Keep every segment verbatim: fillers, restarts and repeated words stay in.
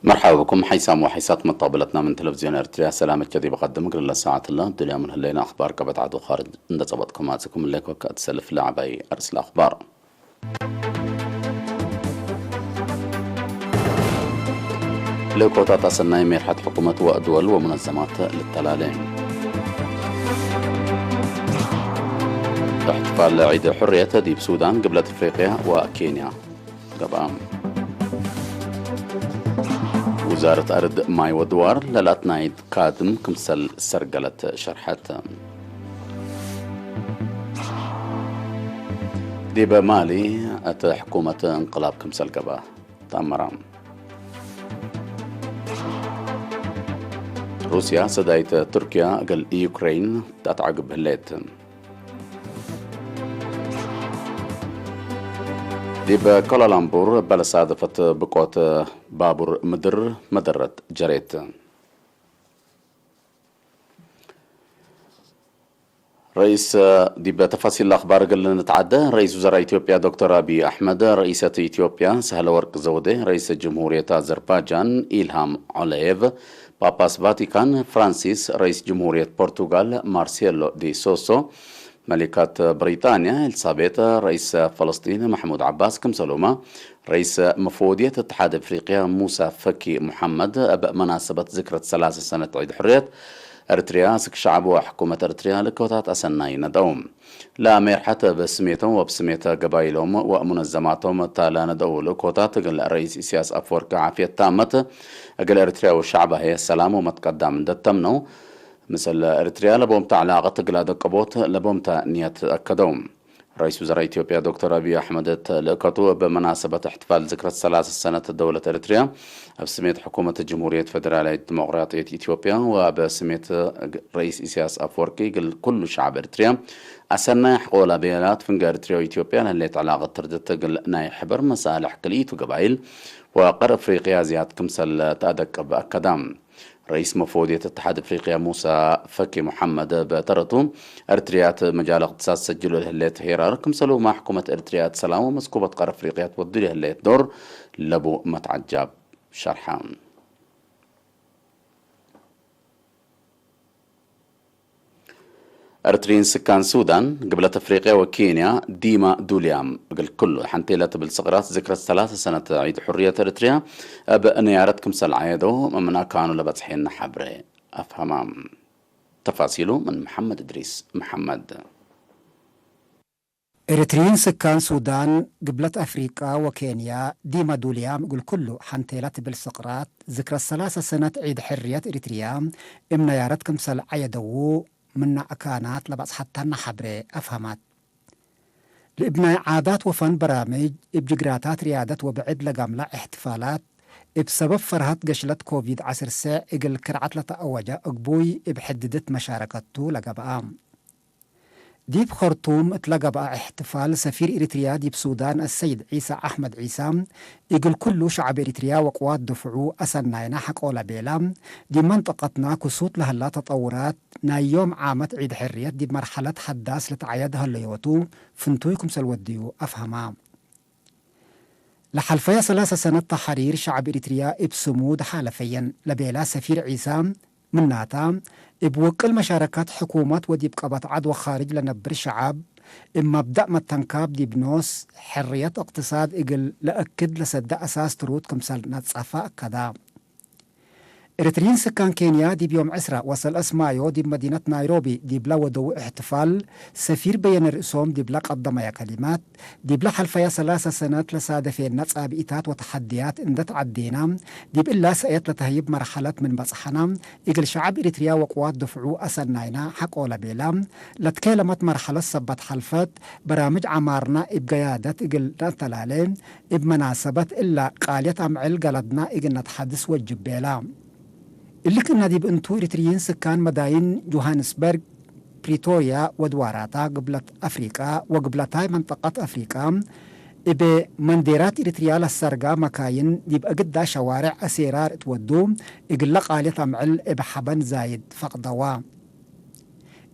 መርሐባ ብኩም ሐይሳም ወሐይሳት መተቅብለትና ምን ቴሌቪዝዮን ኤርትርያ። ሰላመቼ ዲብ ቀድም እግል ለሰዓት እለ ዱልያ ምን ህሌነ አክባር ቀበት ዐድ ወካርጅ እንዴ ጸበጥኩም አጽእኩም እለ ኮካ እት ሰልፍ ለዐባይ አርእስ ለአክባር። ልእኮታት አሰናይ ሜርሐት ሕኩመት ወእድወል ወሙነዘማት ልተላሌ። እሕትፋል ዒድ ሕርየት ዲብ ሱዳን፣ ግብለት አፍሪቅያ ወኬንያ ገብአ። ውዛረት አርድ ማይ ወድዋር ለለአትናይት ካድም ክምሰል ሰርገለት ሸርሐት። ዲበ ማሊ እት ሕኩመት እንቅላብ ክምሰል ገብአ ተአመረ። ሩስያ ሰዳይት ቱርክያ እግል ዩክሬን ተአትዐግብ ህሌት። ዲብ ኮላላምቡር እበ ለሳደፈት ብቆት ባቡር ምድር መደረት ጀሬት። ረኢስ፣ ዲብ ተፋሲል አክባር እግል ንትዓደ፣ ረኢስ ውዘራእ ኢትዮጵያ ዶክተር አብይ አሕመድ፣ ረኢሰት ኢትዮጵያ ሳህለወርቅ ዘውዴ፣ ረኢስ ጅምሁርየት አዘርባጃን ኢልሃም ዐለየቭ፣ ጳጳስ ቫቲካን ፍራንሲስ፣ ረኢስ ጅምሁርየት ፖርቱጋል ማርሴሎ ዲ ሶሶ፣ መሊከት ብሪጣንያ ኤልሳቤጥ፣ ረኢስ ፈለስጢን መሕሙድ ዐባስ፣ ክምሰሉመ ረኢስ መፍወድየት እትሓድ አፍሪቅያ ሙሳ ፈኪ ሙሐመድ፣ እብ መናሰበት ዝክረት ሰላሰ ሰነት ዒድ ሕርየት ኤርትርያ፣ አስክ ሸዐብ ወሕኩመት ኤርትርያ ልእኮታት አሰናይ ነደው። ለሜርሐት እብ ስሜቶም ወእብ ስሜት ገባይሎም ወሙነዘማቶም እተ ለነደው ልእኮታት፣ እግል ረኢስ ኢሳያስ አፈወርቂ ዓፍየት ታመት፣ እግል ኤርትርያ ወሸዕባ ህዬ ሰላም ወመትቀዳም እንዴ ተምነው፣ ምስል ኤርትርያ ለቦምተ ዐላቀት እግል አደቅቦት ለቦምተ ንየት አከደው። ረኢስ ውዘራእ ኢትዮጵያ ዶክተር አብይ አሕመድ እት ልእከቱ፣ እብ መናሰበት እሕትፋል ዝክረት ሰላሰ ሰነት ደውለት ኤርትርያ፣ እብ ስሜት ሕኩመት ጅምሁርየት ፌደራላዊት ዲሞቅራጥየት ኢትዮጵያ ወእብ ስሜት ረኢስ ኢሳያስ አፈወርቂ፣ እግል ኩሉ ሸዐብ ኤርትርያ አሰናይ ሐቆ ለቤላት፣ ፍንጌ ኤርትርያ ወኢትዮጵያ ለህሌት ዐላቀት ትርድት፣ እግል ናይ ሕበር መሳልሕ ክልኢቱ ገባይል ወቀር አፍሪቅያ ዝያድ ክምሰል ተአደቅብ አከዳ። ረኢስ መፍወድየት እትሓድ አፍሪቅያ ሙሳ ፈኪ ሙሐመድ እብ ተረቱ፣ ኤርትርያ እት መጃል እቅትሳድ ሰጅሎ ለህሌት ሄራር፣ ክምሰልሁመ ሕኩመት ኤርትርያ እት ሰላም ወመስኩበት ቀር አፍሪቅያ ትወዱ ለህሌት ዶር ለቡ መትዐጃብ ሸርሐ። ኤርትርዪን ስካን ሱዳን፣ ግብለት አፍሪቅያ ወኬንያ ዲመ ዱልያም እግል ክሉ ሐንቴ ለትብል ስቅራት ዝክረት ሰላሰ ሰነት ዒድ ሕርየት ኤርትርያ እብ ነያረት ክምሰል ዐየደው ምን አካኑ ለበጽሐነ ሐብሬ አፍሀማ። ተፋሲሉ ምን መሐመድ እድሪስ መሐመድ። ኤሪትርዪን ስካን ሱዳን፣ ግብለት አፍሪቃ ወኬንያ ዲመ ዱልያም እግል ክሉ ሐንቴ ለትብል ስቅራት ዝክረት ሰላሰ ሰነት ዒድ ሕርየት ኤሪትርያ እብ ነያረት ክምሰል ዐየደዉ ምነ አካናት ለበጽሐተነ ሐብሬ አፍሀማት። ለእብ ናይ ዓዳት ወፈን በራምጅ፣ እብ ጅግራታት ርያደት ወብዕድ ለጋምላ እሕትፋላት፣ እብ ሰበብ ፈርሀት ገሽለት ኮቪድ ዐስር ሰዕ እግል ክርዐት ለተአወጀ እግቡይ እብ ሕድድት መሻረከቱ ለገብአ። ዲብ ኸርቱም እት ለገብአ እሕትፋል፣ ሰፊር ኤሪትርያ ዲብ ሱዳን አሰይድ ዒሳ አሕመድ ዒሳ፣ እግል ኩሉ ሸዐብ ኤሪትርያ ወቅዋት ድፍዑ አሰናይነ ሐቆ ለቤለ፣ ዲብ መንጠቀትና ክሱት ለህላ ተጠውራት፣ ናይ ዮም ዓመት ዒድ ሕርየት ዲብ መርሐለት ሐዳስ ልትዐየድ ሀለዮቱ ፍንቱይ ክምሰል ወድዩ አፍሀማ። ለሐልፈየ ሰላሰ ሰነት ተሐሪር ሸዐብ ኤሪትርያ እብ ስሙድ ሓለፈየን ለቤላ ሰፊር ዒሳ፣ ምናታ፣ እብ ውቅል መሻረከት ሕኩመት ወዲብ ቀበት ዐድ ወኻርጅ ለነብር ሸዐብ፣ እብ መብደእ መተንካብ ዲብ ኖስ ሕርየት እቅትሳድ እግል ለአክድ ለሰደ አሳስ ትሩድ ክምሰል ነጸፈ አከዳ። ኤሪትርዪን ስካን ኬንያ ዲብ ዮም ዕስረ ወሰለስ ማዮ ዲብ መዲነት ናይሮቢ ዲብለ ወደው እሕትፋል፣ ሰፊር በየነ ርእሶም ዲብለ ቀደመየ ከሊማት፣ ዲብለ ሐልፈየ ሰላሰ ሰነት ለሳደፌነ ጻብኢታት ወተሐድያት እንደ ተዐዴና፣ ዲብ እላ ሰእየት ለተህይብ መርሐለት ምን በጽሐና፣ እግል ሸዐብ ኤሪትርያ ወቅዋት ድፍዑ አሰናይና ሐቆ ለቤላ፣ ለትኬለመት መርሐለት ሰበት ሐልፈት፣ በራምጅ ዐማርና እብ ገያደት እግል ነአተላሌ፣ እብ መናሰበት እለ ቃልየት አምዕል ገለድና እግል ነትሐድስ ወጅብ ቤላ። እሊ ክእነ ዲብ እንቱ፣ ኤሪትርዪን ስካን መዳይን ጆሃንስበርግ፣ ፕሪቶርያ ወድዋራታ፣ ግብለት አፍሪቃ ወግብለታይ መንጠቀት አፍሪቃ፣ እብ መንዴራት ኤሪትርያ ለሰርጋ መካይን ዲብ አግዳ ሸዋሬዕ አሴራር እት ወዱ፣ እግለ ቃልየት አምዕል እብ ሐበን ዛይድ ፈቅደዋ።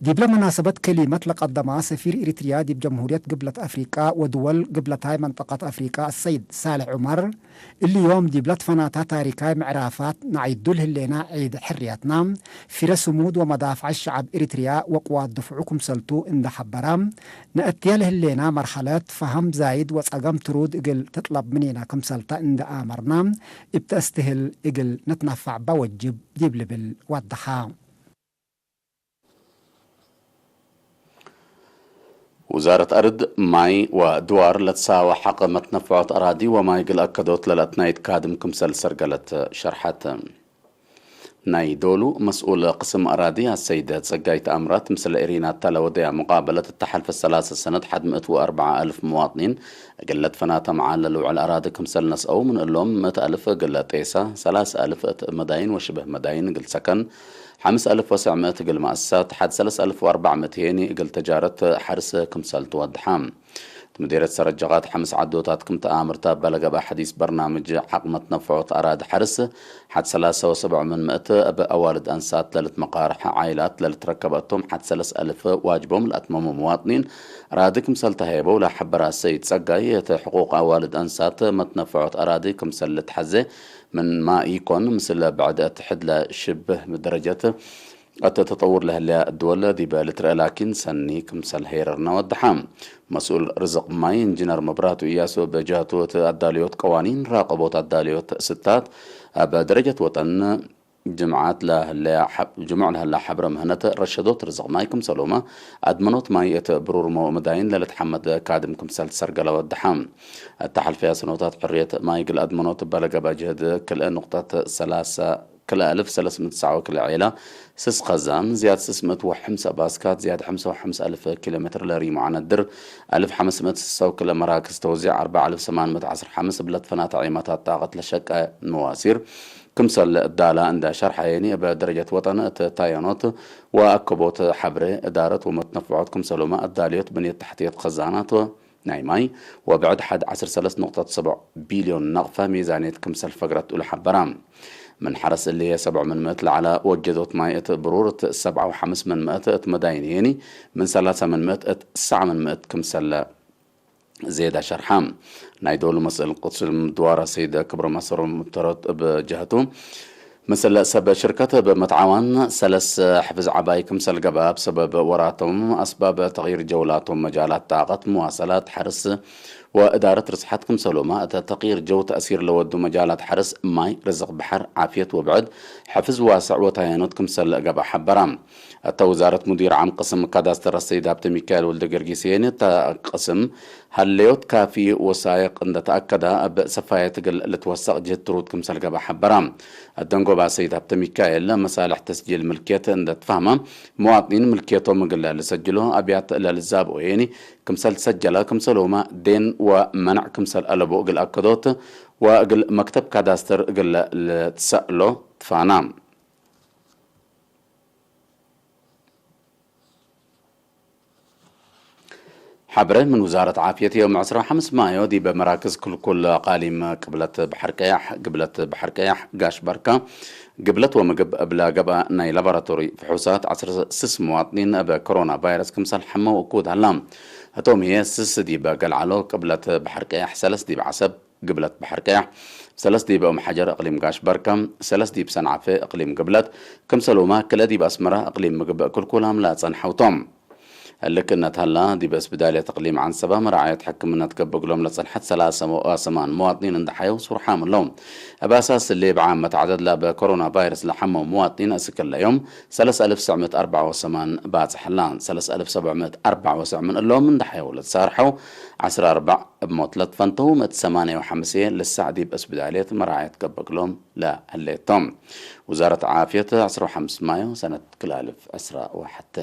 ዲብለ መናሰበት ከሊመት ለቀደማ ሰፊር ኤሪትርያ ዲብ ጀምሁርየት ግብለት አፍሪቃ ወድወል ግብለታይ መንጠቀት አፍሪቃ አሰይድ ሳልሕ ዑመር፣ እሊ ዮም ዲብለ ትፈናታ ታሪካይ ምዕራፋት ነዐይዱ ለህሌና ዒድ ሕርየትና፣ ፊረ ስሙድ ወመዳፍዐት ሸዐብ ኤሪትርያ ወቅዋት ድፍዑ ክምሰልቱ እንዴ ሐበራ፣ ነአትየ ለህሌና መርሐለት ፈሀም ዛይድ ወጸገም ትሩድ እግል ትጥለብ ምኔና ክምሰልተ እንዴ አመርና፣ እብ ተአስትህል እግል ነትነፈዕ በ ወጅብ ዲብ ልብል ወደሐ። ውዛረት አርድ፣ ማይ ወድዋር ለትሳወ ሐቅ መትነፈዖት አራዲ ወማይ እግል አከዶት ለለአትናይት ካድም ክምሰል ሰርገለት ሸርሐት። ናይ ዶሉ መስኡል ቅስም አራዲ አሰይድ ጸጋይ ተአምራት፣ ምስለ ኤሪናታ ለወደያ ሙቃበለት እተ ሐልፈ ሰላሰ ሰነት ሐድ ምእት ወአርበዓ አልፍ መዋጥኒን እግል ለትፈናተ መዓል ለልውዕል አራዲ ክምሰል ነስአው፣ ምን እሎም ምእት አልፍ እግል ጤሳ፣ ሰላሰ አልፍ እት መዳይን ወሽብህ መዳይን እግል ሰከን፣ ሐምስ አልፍ ወሰዕ ምእት እግል መአሰሳት፣ ሐድ ሰለስ አልፍ ወአርበዕ ምእት ሄኒ እግል ተጃረት ሐርስ ክምሰል ትወድሐ። እት ምዴርየት ሰረጀቃት ሐምስ ዐዶታት ክም ተአምርተ እበ ለገብአ ሐዲስ በርናምጅ ሐቅ መትነፈዖት አራዲ ሐርስ፣ ሐድ ሰላሰ ወሰብዑ ምን ምእት እብ አዋልድ አንሳት ለልትመቃርሐ ዓይላት ለልትረከበ እቶም፣ ሐድ ሰለስ አልፍ ዋጅቦም ለአትመሙ መዋጥኒን አራዲ ክምሰል ተሀየበው ለሐበረ አሰይድ ጸጋይ፣ እት ሕቁቅ አዋልድ አንሳት መትነፈዖት አራዲ ክምሰል ልትሐዜ፣ ምንማ ኢኮን፣ ምስል ብዕድ እት ሕድ ለሽብህ ደረጀት እት ተጠውር ለህለያ ድወል ዲበ ልትረአ ላኪን ሰኒ ክምሰል ሄረርነ ወደሐ። መስኡል ርዝቅ ማይ ኢንጂነር መብራህቱ እያሱ እብ ጀህቱ፣ እት አዳልዮት ቀዋኒን ራቀቦት አዳልዮት ስታት እብ ደረጀት ወጠን ጅምዓት ለህለያ ሐብ-፣ ጅሙዕ ለህላ ሐብረ ምህነት ረሸዶት ርዝቅ ማይ ክምሰሎመ አድመኖት ማይ እት ብሩር መዳይን ለልትሐመድ ካድም ክምሰል ትሰርገለ ወደሐ። እተ ሐልፈያ ሰኖታት ሕርየት ማይ እግል አድመኖት እበ ለገብአ ጅህድ ክልኤ ኑቅጠት ሰላሰ ክልኤ አልፍ ሰለስ ምእት ሰዓ ወክልኤ ዔላ፣ ስስ ከዛን፣ ዝያድ ስስ ምእት ወሐምሰ ባስካት፣ ዝያድ ሐምሰ ወሐምስ አልፍ ኪሎ ሜትር ለሪሙ ዐነድር፣ አልፍ ሐምስ ምእት ስሰ ወክልኤ መራክዝ ተውዚዕ፣ አርበዕ አልፍ ሰማን ምእት ዐስር ሐምስ እብለት ፈናተ ዔማታት ጣቀት ለሸቀ መዋሲር ክምሰል ዳላ እንደ ሸርሐ የኒ፣ እብ ደረጀት ወጠን እት ታየኖት ወአከቦት ሐብሬ እዳረት ወመትነፍዖት ክምሰሎመ አዳልዮት ብንየት ተሕትየት ከዛናት ናይ ማይ ወብዕድ ሐድ ዐስር ሰለስ ኑቅጠት ሰብዕ ቢልዮን ነቅፈ ሚዛንየት ክምሰል ፈግረት እሉ ሐበራ። ምን ሐረስ እሊ ሰብዕ ምን ምእት ለዐለ ወጀዶት ማይ እት ብሩር እት ሰብዓ ወሐምስ ምን ምእት እት መዳይን የኒ ምን ሰላሰ ምን ምእት እት ሰዕ ምን ምእት ክምሰለ ዜዳ ሸርሐ። ናይ ዶሉ መስእል ቅስም ድዋር አሰይድ ክብረ ማሰሮ ሙተረት እብ ጀህቱ፣ ምስል ሰብ ሽርከት እብ መትዓዋን ሰለስ ሕፍዝ ዐባይ ክምሰል ገብአ፣ እብ ሰበብ ወራቶም አስባብ ተቅይር ጀውላቶም መጃላት ጣቀት፣ መዋሰላት፣ ሐርስ ወእዳረት ርስሓት ክምሰሎመ፣ እተ ተቅይር ጀው ተእሲር ለወዱ መጃላት ሐርስ፣ ማይ፣ ርዝቅ በሐር፣ ዓፍየት ወብዕድ፣ ሕፍዝ ዋሰዕ ወታየኖት ክምሰል ገብአ ሐበራ። እተ ውዛረት ሙዲር ዓም ቅስም ካዳስተር አሰይድ ሀብተ ሚካኤል ወልደ ጊዮርጊስ የኒ፣ እተ ቅስም ሀለዮት ካፊ ወሳይቅ እንደ ተአከደ፣ እብ ሰፋየት እግል ልትወሰቅ ጅህድ ትሩድ ክምሰል ገብአ ሐበራ። እት ደንጎባ አሰይድ ሀብተ ሚካኤል፣ መሳልሕ ተስጂል ምልክየት እንደ ትፋህመ፣ መዋጥኒን ምልክየቶም እግል ልሰጅሎ አብያት ለልዛብኦ የኒ ክምሰል ትሰጀለ ክምሰሎመ፣ ዴን ወመነዕ ክምሰል አለቦ እግል አከዶት፣ ወእግል መክተብ ካዳስተር እግል ልትሰእሎ ትፋና። ሐብረ ምን ውዛረት ዓፍየት፣ ዮም ዕስራ ወሐምስ ማዮ ዲበ መራክዝ ክልኩል አቃሊም ቅብለት በሐር ቀያሕ፣ ግብለት በሐር ቀያሕ፣ ጋሽ በርካ፣ ግብለት ወምግብ እብለ ገብአ ናይ ላቦራቶሪ ፍሑሳት፣ ዐስር ስስ መዋጥኒን እብ ኮሮና ቫይረስ ክምሰል ሐመው እኩድ ሀላ። ህቶም ህዬ ስስ ዲበ ገልዓሎ ቅብለት በሐር ቀያሕ፣ ሰለስ ዲብ ዐሰብ፣ ግብለት በሐር ቀያሕ፣ ሰለስ ዲብ ኡም ሐጀር እቅሊም ጋሽ በርከ፣ ሰለስ ዲብ ሰንዓፈ እቅሊም ግብለት፣ ክምሰሉመ ክልኤ ዲብ አስመረ እቅሊም ምግብ ክልኩላም ለአጸንሐው ቶም። እሊ ክእነት ሀላ፣ ዲብ እስብዳልየት እቅሊም ዐንሰበ መራዐየት ሕክምነት ገብእ እግሎም ለጸንሐት ሰላሰ ወሰማን መዋጥኒን እንደ ሐየው ሱርሓም እለው። እብ አሳስ እሊ፣ እብ ዓመት ዐደድ ለበ ኮሮና ቫይረስ ለሐመው መዋጥኒን እስክ እለ ዮም ሰለስ አልፍ ሰዕ ምእት አርበዕ ወሰማን ባጽሕ ህላ። ሰለስ አልፍ ሰብዕ ምእት አርበዕ ወሰዕ ምን እሎም እንደ ሐየው ለትሳርሐው፣ ዐስር አርበዕ እብ ሞት ለትፈንተው፣ ምእት ሰማንየ ወሐምሴ ልሳዕ ዲብ እስብዳልየት መራዐየት ገብእ እግሎም ለህሌት ቶም። ውዛረት ዓፍየት፣ ዐስር ወሐምስ ማዮ ሰነት ክልኤ አልፍ ዐስራ ወሐቴ።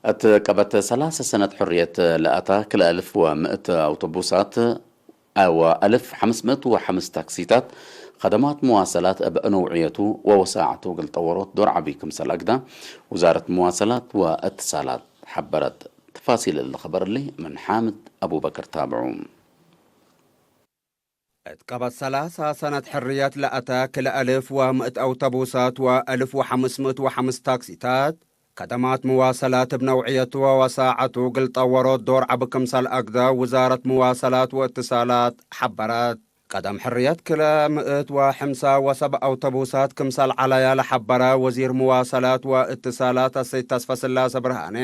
እት ቀበት ሰላሰ ሰነት ሕርየት ለአታ ክልኤ አልፍ ወምእት አውቶቡሳት ወአልፍ ሐምስ ምእት ወሐምስ ታክሲታት፣ ከደማት መዋሰላት እብ ነውዕየቱ ወወሳዐቱ እግል ጠወሮት ዶር ዐቢ ክምሰል አግዳ፣ ውዛረት መዋሰላት ወእትሳላት ሐበረት። ተፋሲል እሊ ኸበር እሊ ምን ሓምድ አቡበከር ታብዑ። እት ቀበት ሰላሳ ሰነት ሕርየት ለአተ ክለ አልፍ ወምእት አውተቡሳት ወአልፍ ወሐምስ ምእት ወሐምስ ታክሲታት፣ ከደማት መዋሰላት እብ ነውዕየቱ ወወሳዐቱ እግል ጠወሮት ዶር ዐቢ ክምሰል አግደ ውዛረት መዋሰላት ወእትሳላት ሐበረት። ቀደም ሕርየት ክለ ምእት ወሐምሳ ወሰብ አውተቡሳት ክምሰል ዐለያ ለሐበረ ወዚር መዋሰላት ወእትሳላት አሰይድ ተስፈስላሰ ብርሃኔ፣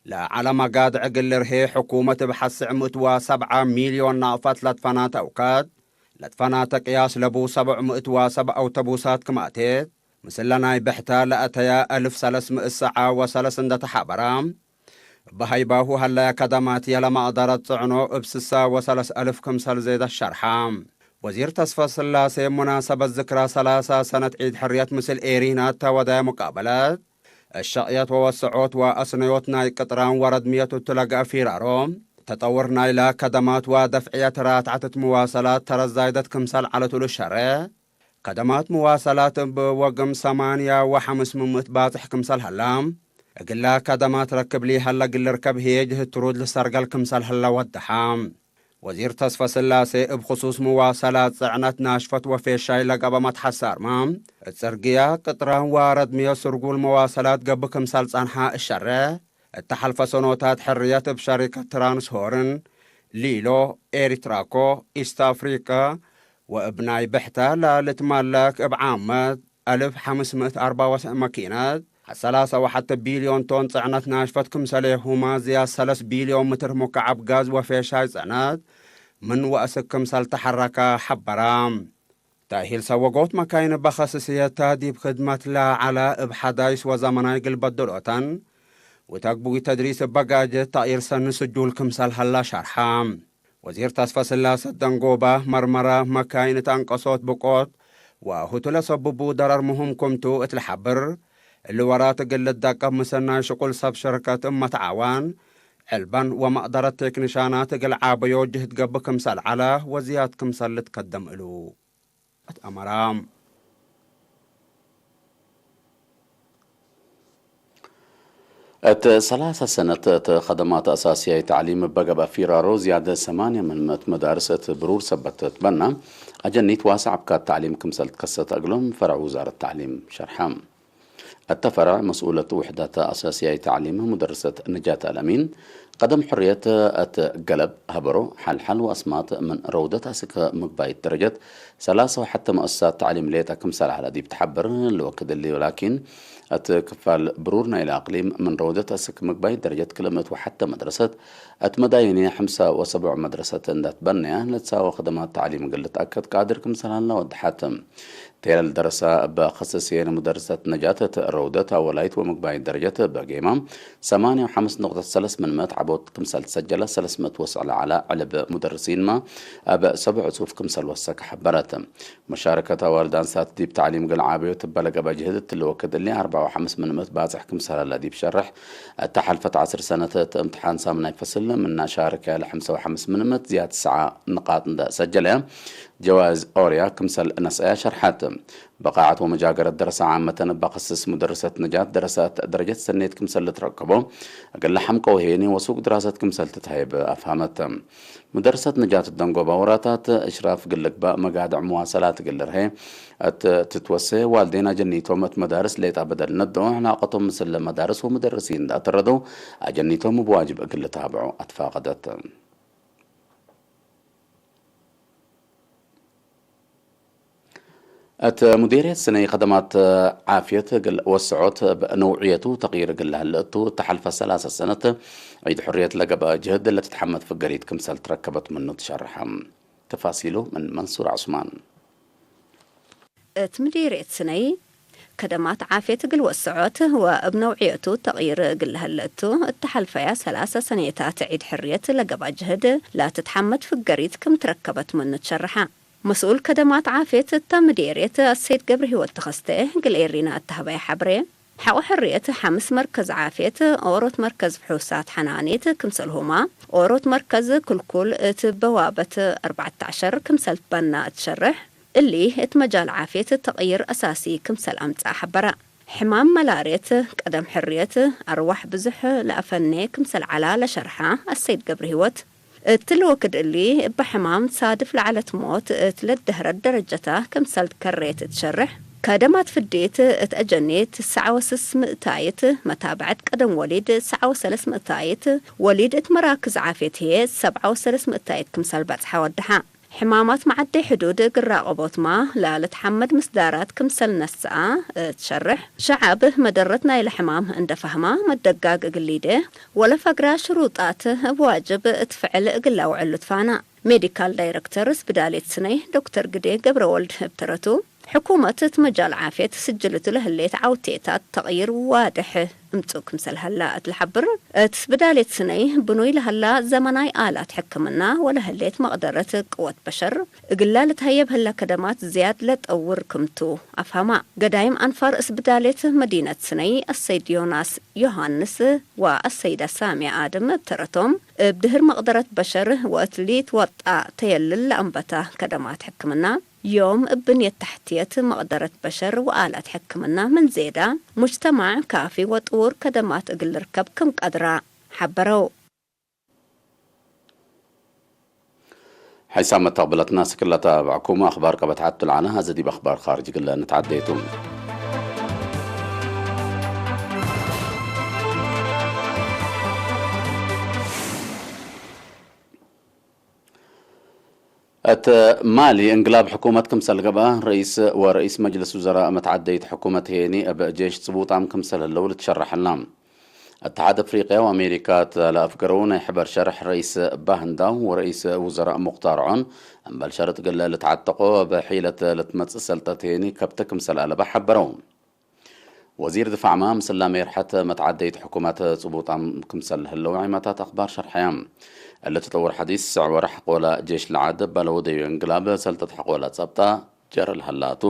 ለዐለ መጋድዕ እግል ልርሄ ሕኩመት እብ ሐስዕ ምእት ወሰብዓ ሚልዮን ናቅፈት ለትፈናተ አውካድ፣ ለትፈናተ ቅያስ ለቡ ሰብዕ ምእት ወሰብ አውተቡሳት ክም አቴት፣ ምስለ ናይ ብሕተ ለአተየ አልፍ ሰለስ ምእት ሰዓ ወሰለስ እንደ ተሓበረ፣ እብ ሀይባሁ ሀለየ ከደማት የለመቅደረት ጽዕኖ እብ ስሳ ወሰለስ አልፍ ክምሰል ዜደት ሸርሐ። ወዚር ተስፈስላሴ፣ ሙናሰበት ዝክራ ሰላሳ ሰነት ዒድ ሕርየት ምስል ኤሪና እተ ወደየ ሙቃበለት፣ እሸቅየት ወወሰዖት ወአስነዮት ናይ ቅጥራን ወረድምየት እቱ ለገአ ፊራሮ፣ ተጠውር ናይለ ከደማት ወደፍዕየት ራትዐት እት መዋሰላት ተረት ዛይደት ክምሰል ዐለት እሉ ሸሬ፣ ከደማት መዋሰላት እብ ወግም ሰማንያ ወሐምስ ምእት ባጽሕ ክምሰል ሀላ፣ እግለ ከደማት ረክብ ሊሀለ እግል ልርከብ ህዬ ጅህት ትሩድ ልሰርገል ክምሰል ሀለ ወደሐ። ወዚር ተስፈስላሴ እብ ክሱስ መዋሰላት ጽዕነት ናሽፈት ወፌሻይ ለገብአ መትሐሳርመ፣ እት ጽርግያ፣ ቅጥራን ወረድምዮ ስርጉል መዋሰላት ገብእ ክምሰል ጸንሐ እሸሬ፣ እተ ሐልፈ ሰኖታት ሕርየት እብ ሸሪከት ትራንስሆርን፣ ሊሎ፣ ኤሪትራኮ፣ ኢስት አፍሪቀ ወእብ ናይ ብሕተ ለልትመለክ እብ ዓመት አልፍ ሐምስ ምእት አርባ ወሰ መኪነት፣ ሐ-፣ ሰላሳ ወሐተ ቢልዮን ቶን ጽዕነት ናሽፈት ክምሰሌሁመ ዝያድ ሰለስ ቢልዮን ምትር ሙከዐብ ጋዝ ወፌሻይ ጽዕነት ምን ወአስክ ክምሰል ተሐረከ ሐበረ። ተእሂል ሰወጎት መካይን እበ ከስስየተ ዲብ ክድመት ለዐለ እብ ሐዳይስ ወዘመናይ እግል በድሎተን፣ ወተግቡይ ተድሪስ እበ ጋጀት ተቅይር ሰኒ ስጁል ክምሰል ሀላ ሸርሐ። ወዚር ተስፈስላሰ ደንጎባ፣ መርመረ መካይን እት አንቀሶት ብቆት ወሁቱ ለሰብቡ ደረር ምህም ክምቱ እት ለሐብር፣ እሊ ወራት እግል ልደቀብ ምሰናይ ሽቁል ሰብ ሽርከት እብ መትዓዋን፣ ዕልበን ወመቅደረት ቴክኒሻናት እግል ዓበዮ ጅህድ ገብእ ክምሰል ዐለ ወዝያድ ክምሰል ልትከደም እሉ። አትአመራ። እት ሰላሳ ሰነት እት ከደማት አሳስያይ ተዕሊም እበ ገብአ ፊራሮ ዝያድ ሰማንያ ምን ምእት መዳርስ እት ብሩር ሰበት ትትበና፣ አጀኒት ዋስዕ አብካት ተዕሊም ክምሰል ትከሰተ እግሎም ፈረዕ ውዛረት ተዕሊም ሸርሐ። እተ ፈረዕ መስኡለት ውሕደት አሳስያይ ተዕሊም ሙደርሰት ነጃት አልአሚን፣ ቀደም ሕርየት እት ገለብ ሀበሮ፣ ሐልሐል ወአስማት ምን ረውደት አስክ ምግባይት ደረጀት ሰላሳ ወሐተ መአሰሳት ተዕሊም ሌጠ ክምሰል ዐለ ዲብ ተሐብር፣ ለወክድ እሊ ላኪን፣ እት ክፋል ብሩር ናይለ አቅሊም ምን ረውደት አስክ ምግባይት ደረጀት ክለ ምእት ወሐተ መድረሰት፣ እት መዳይንየ ሐምሳ ወሰቡዕ መድረሰት እንደ ትበነየ፣ ለትሳወ ከደማት ተዕሊም እግል ልትአከድ ቃድር ክምሰል ሀለ ወደሐት። ቴለል ደረሰ እበ ከሰስየን ሙደርሰት ነጃት እት ረውደት አወላይት ወምግባይት ደረጀት እበ ጌማ፣ ሰማንያ ወሐምስ ነቁጠት ሰለስ ምን ምእት ዐቦት ክምሰል ትሰጀለ፣ ሰለስ ምእት ወስዕ ለዐለ ዕልብ ሙደርሲንመ እብ ሰቡዕ እጹፍ ክምሰል ወሰከ ሐበረት። መሻረከት አዋልድ አንሳት ዲብ ተዕሊም እግል ዓበዮት እበ ለገብአ ጅህድ እት ለወክድ እሊ አርበዕ ወሐምስ ምን ምእት ባጽሕ ክምሰል ሀለ ዲብ ሸርሕ፣ እተ ሐልፈት ዐስር ሰነት እት እምትሓን ሳምናይ ፈስል ምነ ሻረከ ለሐምሳ ወሐምስ ምን ምእት ዝያድ ትስዓ ንቃጥ እንደ ሰጀለ፣ ጀዋዝ ኦርያ ክምሰል ነስአያ ሸርሐት። ብቃዐት ወመጃገረት ደረሰ ዓመተን እበ ከስስ ሙደርሰት ነጃት ደረሰት ደረጀት ሰኔት ክምሰል ልትረከቦ፣ እግል ለሐምቀው ሄኒ ወሱቅ ድራሰት ክምሰል ትትሀይብ አፍሀመት። ሙደርሰት ነጃት ደንጎባ ወራታት እሽራፍ እግል ልግባእ መጋድዕ መዋሰላት እግል ልርሄ እት ትትወሴ፣ ዋልዴን አጀኒቶም እት መዳርስ ሌጣ በደል ነድኦ፣ ዕላቀቶም ምስል መዳርስ ወሙደርሲን እንደ አተረደው አጀኒቶም እብ ዋጅብ እግል ልታብዖ አትፋቀደት። እት ሙዴርየት ስነይ ከደማት ዓፍየት እግል ወስዖት እብ ነውዕየቱ ተቅይር እግል ለሀለ እቱ፣ እተ ሐልፈ ሰላሰ ሰነት ዒድ ሕርየት ለገብአ ጅህድ ለትትሐመድ ፍገሪት ክምሰል ትረከበት ምኑ ትሸርሐ። ተፋሲሉ ምን መንሱር ዑስማን። እት ምዴርየት ስነይ፣ ከደማት ዓፍየት እግል ወስዖት ወእብ ነውዕየቱ ተቅይር እግል ለሀለ እቱ፣ እተ ሐልፈያ ሰላሰ ሰኔታት ዒድ ሕርየት ለገብአ ጅህድ ለትትሐመድ ፍገሪት ክም ትረከበት ምኑ ትሸርሐ። መስኡል ከደማት ዓፍየት እተ ምዴርየት አሰይድ ገብረሂወት ተኸስተ እግል ኤሪና እተ ሀበየ ሐብሬ፣ ሐቆ ሕርየት ሐምስ መርከዝ ዓፍየት፣ ኦሮት መርከዝ ፍሑሳት ሐናኔት ክምሰልሁማ፣ ኦሮት መርከዝ ክልኩል እት በዋበት አርበዕተ ዐሸር ክምሰል ትበና እት ሸርሕ፣ እሊ እት መጃል ዓፍየት ተቅይር አሳሲ ክምሰል አምጽአ ሐበረ። ሕማም መላርየት፣ ቀደም ሕርየት፣ አርዋሕ ብዙሕ ለአፈኔ ክምሰል ዐላ ለሸርሐ አሰይድ ገብረሂወት፣ እት ልወክድ እሊ፣ እበ ሕማም ሳድፍ ለዐለት ሞት እት ለደህረት ደረጀታ ክምሰል ትከሬት እት ሸርሕ፣ ከደማት ፍዴት እት አጀኔት ሰብዓ ወስስ ምእታይት፣ መታብዐት ቀደም ወሊድ ሰብዓ ወሰለስ ምእታይት፣ ወሊድ እት መራክዝ ዓፍየት ህዬ ሰብዓ ወሰለስ ምእታይት ክምሰል በጽሐ ወደሐ። ሕማማት መዐደይ ሕዱድ እግል ራቀቦትማ ለልትሐመድ ምስዳራት ክምሰል ነስአ እት ሸርሕ፣ ሸዐብ መደረት ናይለ ሕማም እንደ ፈህማ መደጋግ እግል ሊዴ ወለፈግራ ሽሩጣት እብ ዋጅብ እት ፍዕል እግል ለአውዕሉ ትፋና። ሜዲካል ዳይረክተር ስብዳሌት ስነይ ዶክተር ግዴ ገብረወልድ እብ ተረቱ፣ ሕኩመት እት መጃል ዓፍየት ስጅልቱ ለህሌት ዐውቴታት ተቅይር ዋድሕ እምጽኡ ክምሰል ሀላ እት ለሐብር፣ እት ስብዳሌት ስነይ ብኑይ ለሀላ ዘመናይ አላት ሕክምና ወለህሌት መቅደረት ቅወት በሸር እግላ ልትሀየብ ህላ ከደማት ዝያድ ለጠውር ክምቱ አፍሀማ። ገዳይም አንፋር ስብዳሌት መዲነት ስነይ አሰይድ ዮናስ ዮሃንስ ወአሰይደ ሳሚያ አድም እብ ተረቶም፣ እብ ድህር መቅደረት በሸር ወእት ሊትወጣ ተየልል ለአንበታ ከደማት ሕክምና፣ ዮም እብ ብንየት ተሕትየት መቅደረት በሸር ወአላት ሕክምና ምን ዜዳ፣ ሙጅተማዕ ካፊ ወጥዉር ከደማት እግል ልርከብ ክም ቀድራ ሐበረው። ሐይሳም መተቅብለትና ስክለ ታብዕኩም አኽባር ቀበት ዐቱ ለዐለ፣ ሀዘ ዲብ አኽባር ካርጅ እግለ ንትዐደይ ቱ። እት ማሊ እንግላብ ሕኩመት ክምሰል ገብአ፣ ረኢስ ወረኢስ መጅልስ ውዘራእ መትዓደይት ሕኩመት ሄኒ እብ ጄሽ ጽቡጣም ክምሰል ህለው ልትሸረሐላ። እትሓድ አፍሪቅያ ወአሜሪካ እት ለአፍገረው ናይ ሕበር ሸርሕ፣ ረኢስ ባህንዳው ወረኢስ ውዘራእ ሙክታር ዖን፣ እምበል ሸርጥ እግል ልትዓተቆ እብ ሒለት ልትመጽእ ሰልጠት ሄኒ ከብተ ክምሰል አለበ ሐበረው። ወዚር ድፋዕመ ምስላ ሜርሐት መትዓደይት ሕኩመት ጽቡጣም ክምሰል ህለው ዒማታት አኽባር ሸርሐያም። እሊ ተጠውር ሐዲስ፣ ስዕ ወርሕ ሐቆለ ጄሽ ለዐድ እበ ለወደዩ እንግላብ ሰልጠት ሐቆለ ጸብጠ ጀረ ለሀላቱ።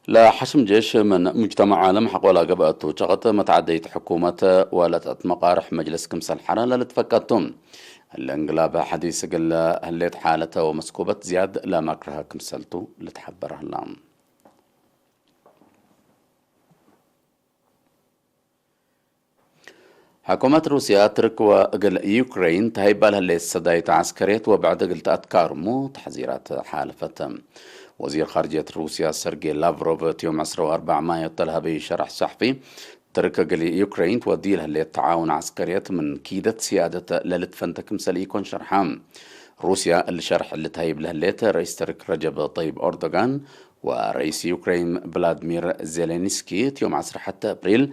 ለሐሽም ጄሽ ምን ሙጅተመዕ ዓለም ሐቆለ ገብአቱ ጨቅጥ መትዓደይት ሕኩመት ወለጠት መቃርሕ መጅልስ ክምሰል ሐረ ለልትፈቀድቱ። እሊ እንግላብ ሐዲስ እግል ህሌት ሓለት ወመስኩበት ዝያድ ለመክረሀ ክምሰልቱ ልትሐበር ህላ። ሕኩመት ሩስያ፣ ትርክ ወእግል ዩክሬን ተሀይባ ለህሌት ሰዳይት ዐስከርየት ወብዕድ እግል ተአትካርሙ ተሕዚራት ሓለፈት። ወዚር ኻርጅየት ሩስያ ሰርጌ ላቭሮቭ እት ዮም ዕስራ ወአርበዕ ማዮ እተ ለሀበዩ ሸርሕ ሰሕፊ፣ ትርክ እግል ዩክሬን ትወድዩ ለህሌት ተዓውን ዐስከርየት ምን ኪደት ስያደት ለልትፈንተ ክምሰል ኢኮን ሸርሐ። ሩስያ እሊ ሸርሕ እሊ ተሀይብ ለህሌት ረኢስ ትርክ ረጀብ ጠይብ ኦርዶጋን ወረኢስ ዩክሬን ቭላድሚር ዜሌንስኪ እት ዮም ዐስር ሐተ አፕሪል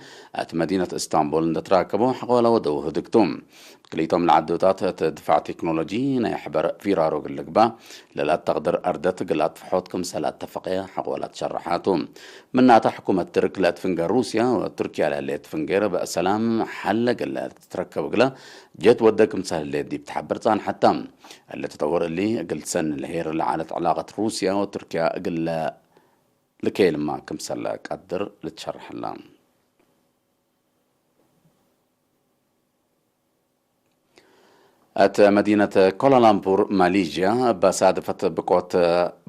እት መዲነት እስታንቡል እንደ ትራከቡ ሐቆለ ወደው ህድግቱ። ክልኢቶም ለዐዶታት እት ድፋዕ ቴክኖሎጂ ናይ ሕበር ፊራሮ እግል ልግባእ ለለአተቅድር አርደት እግል አትፈሖት ክምሰል አተፈቀ ሐቆለ ትሸረሓቱ። ምናተ ሕኩመት ትርክ ለእት ፍንገር ሩስያ ወቱርክያ ለህሌት ፍንገር በእሰላም ሐል እግል ትትረከብ እግለ ጀት ወደ ክምሰል ህሌት ዲብ ተሐብር ጻንሐት ተ። እሊ ተጠውር እሊ፣ እግል ትሰኒ ለሄር ለዐለት ዕላቀት ሩስያ ወቱርክያ እግል ልኬልማ ክምሰል ቀድር ልትሸርሐላ። እት መዲነት ኮላላምፑር፣ ማሊዥያ፣ እበ ሳድፈት ብቆት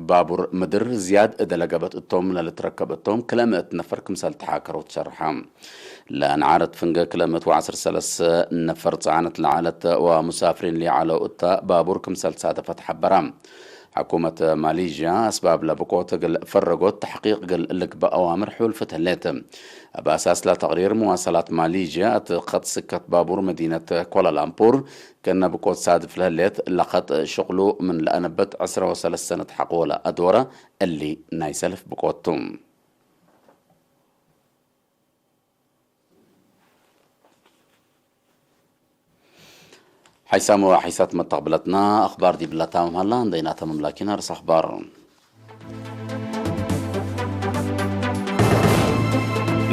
ባቡር ምድር ዝያድ እደ ለገብአት እቶም ለልትረከብ እቶም ክለ ምእት ነፈር ክምሰል ተሓከረው ትሸርሐ። ለአንዓረት ፍንገ ክለ ምእት ወዐስር ሰለስ ነፈር ጸዕነት ለዐለት ወሙሳፍሪን ሊዐለው እተ ባቡር ክምሰል ሳደፈት ሐበረ። ሕኩመት ማሊዥያ አስባብ ለብቆት እግል ፈረጎት ተሕቂቅ እግል ልግበእ አዋምር ሑልፍት ህሌት። እብ አሳስ ለተቅሪር መዋሰላት ማሊዥያ እት ኸጥ ስከት ባቡር መዲነት ኮላላምፑር ክእነ ብቆት ሳድፍ ለህሌት ለኸጥ ሽቅሉ ምን ለአነብት ዕስራ ወሰለስ ሰነት ሐቆለ አድወረ እሊ ናይ ሰልፍ ብቆት ቱ። ሐይሳም ወሐይሳት መተቅብለትና አኽባር ዲብላ ታምም ሀላ፣ እንዴ ኢናተምም ላኪን አርስ አኽባር።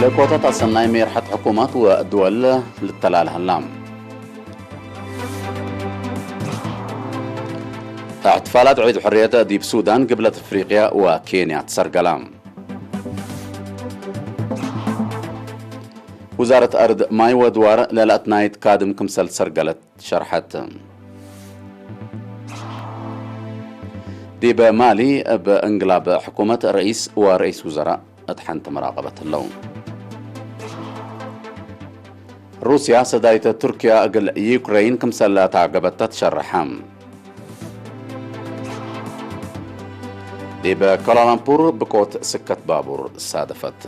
ለኮተት አሰናይ ሜርሐት ሕኩማት ወድወል ልተላል ሀላ። እሕትፋላት ዒድ ሕርየት ዲብ ሱዳን፣ ግብለት አፍሪቅያ ወኬንያ ትሰርገላ። ውዛረት አርድ፣ ማይ ወድዋር ለለአትናይት ካድም ክምሰል ሰርገለት ሸርሐት። ዲብ ማሊ እብ እንግላብ ሕኩመት ረኢስ ወረኢስ ውዘራእ እት ሐንቲ መራቀበት ህለው። ሩስያ ሰዳይት ቱርክያ እግል ዩክረይን ክምሰል ለአታገብተ ትሸርሐ። ዲበ ኳላላምፑር ብቆት ስከት ባቡር ሳደፈት።